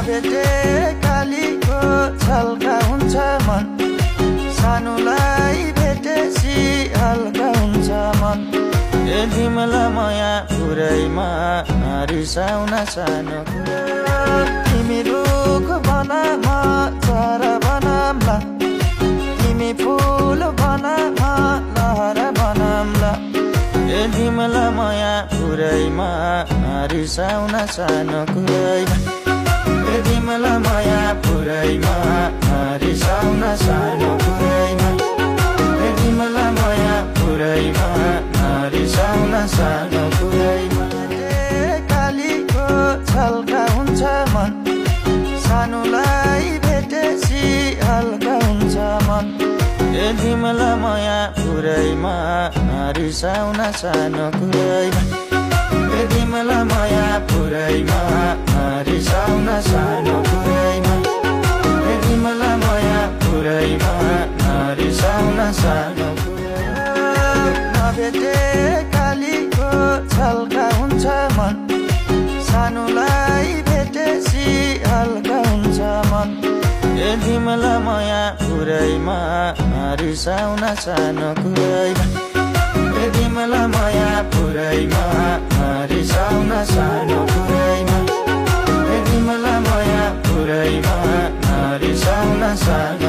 नभेटे कालीको छल्का हुन्छ मन, सानोलाई भेटेसी हल्का हुन्छ मन। ए तिमीलाई माया पुरैमा रिसाउन सानो कुरा, तिमी रुख बना म चरा बनाम्ला, तिमी फुल बना म लहरा बनाम्ला। ए तिमीलाई माया पुरैमा रिसाउन सानो कुरैमा, ए तिमीलाई माया पुरैमा रिसाउन सानो कुरैमा, ए तिमीलाई माया पुरैमा रिसाउन सानो कुरैमा। कालीको छल्का हुन्छ मन, सानोलाई भेटेसी हल्का हुन्छ मन। ए तिमीलाई माया पुरैमा रिसाउन सानो कुरैमा, ए तिमीलाई माया पुरैमा रिसाउन सानो कुरैमा, ए तिमीलाई माया पुरैमा रिसाउन सानो कुरैमा। नभेटे कालीको छल्का हुन्छ मन, सानोलाई भेटेसी हल्का हुन्छ मन। ए तिमीलाई माया पुरैमा रिसाउन सानो कुरैमा, ए तिमीलाई माया पुरैमा रिसाउन सानो कुरैमा, ए तिमीलाई माया पुरैमा रिसाउन सानो